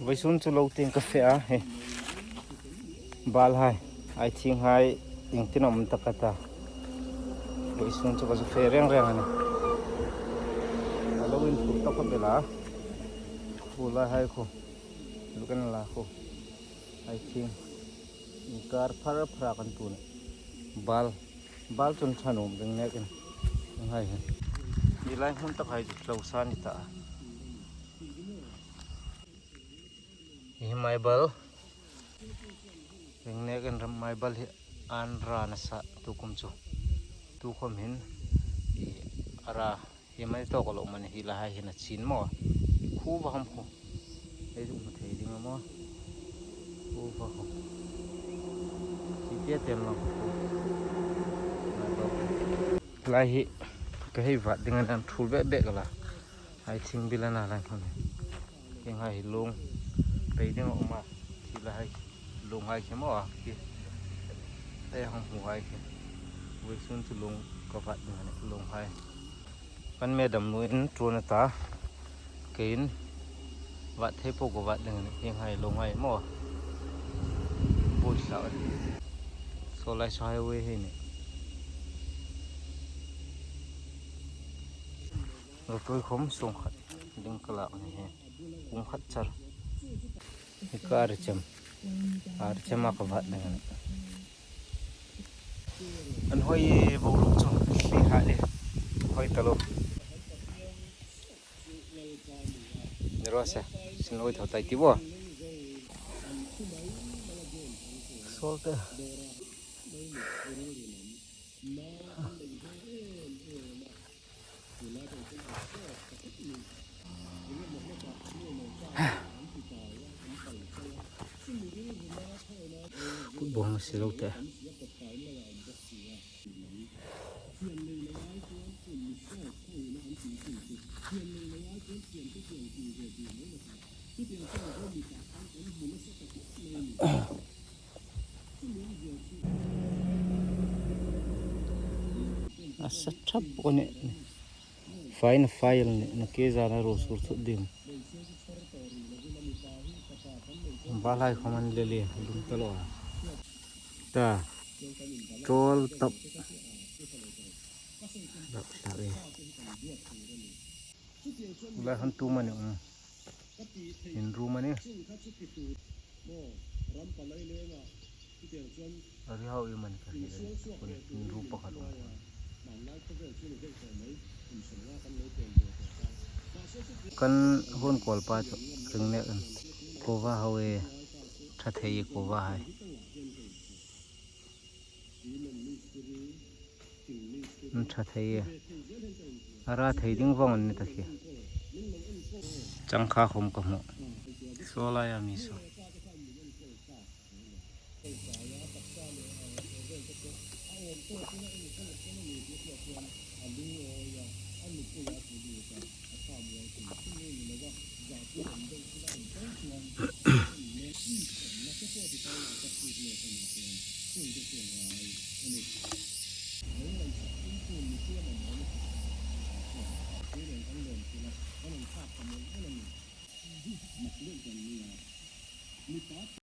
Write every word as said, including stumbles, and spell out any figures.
Vawisun chu lo tieng ka fe a, he. Bal hai, ai thing hai, ieng tin am ta ka ta. Vawisun chu ka zu fe reng reng a nih. A lo in thu ta ka bela. Khu la hai khu. Lu kan la khu. Ai thing. Inkar phar phar a kan tu a nih. Bal. Bal chun ṭha nuom ding nekin. Hai hai. Hi lai hmun tak hai chu tlo sa ni ta. Hi mai bal. Ring nekin ram mai bal hi an ra nasa tukum chu. Tukum hin i ara hi mai tawk lo mani hi la hai hin a chin maw. Khu va ham khu. Hei chu hmu thei ding a maw. Khu va khu. Hi tia tem lo khu. Mai bal. Lai hi ka hei vat ding an an thul bek bek la. Ai thing bil a na lai hmun. Hieng hai hi lung pei ding a um a. Hi la hai lung hai khi maw a khi. Ei hang hmu hai khi. Vawisun chu lung ka vat ding a nih lung hai. Kan madam nu in ṭuan a ta. Kein vat thei po ka vat ding a nih. Hieng hai lung hai maw. Bui hlau a nih. Saw lai saw highway hi nih. Rotui khom sung khat ding ka lak ni hi. Kum khat char. Hi ka ar chem. Ar chem a ka vat ding a nih. An hoi bo ruk chu. Hli ha le. Hoi ta lo. Ni ro se. Sin hoi tho tai ti bo. Sol te. Put bawng si lo te. A sa thap bawk a nih. Fai na fai a nih, na ke zana ro sur thut ding. Bal hai khom an le le, lum ta lo a. Ta, ṭawl tap. Dak dak e. Lai han tu mani um. Inru mani. A ri hau i mani ka hre. Inru pakhat um. Kan hun kawl pa chu ring nek an. Kova hau e. Ṭha thei e kova hai. An ṭha thei e. A ra thei ding vawng an ni ta khi. Changkha khom ka hmu. Saw laia mi saw.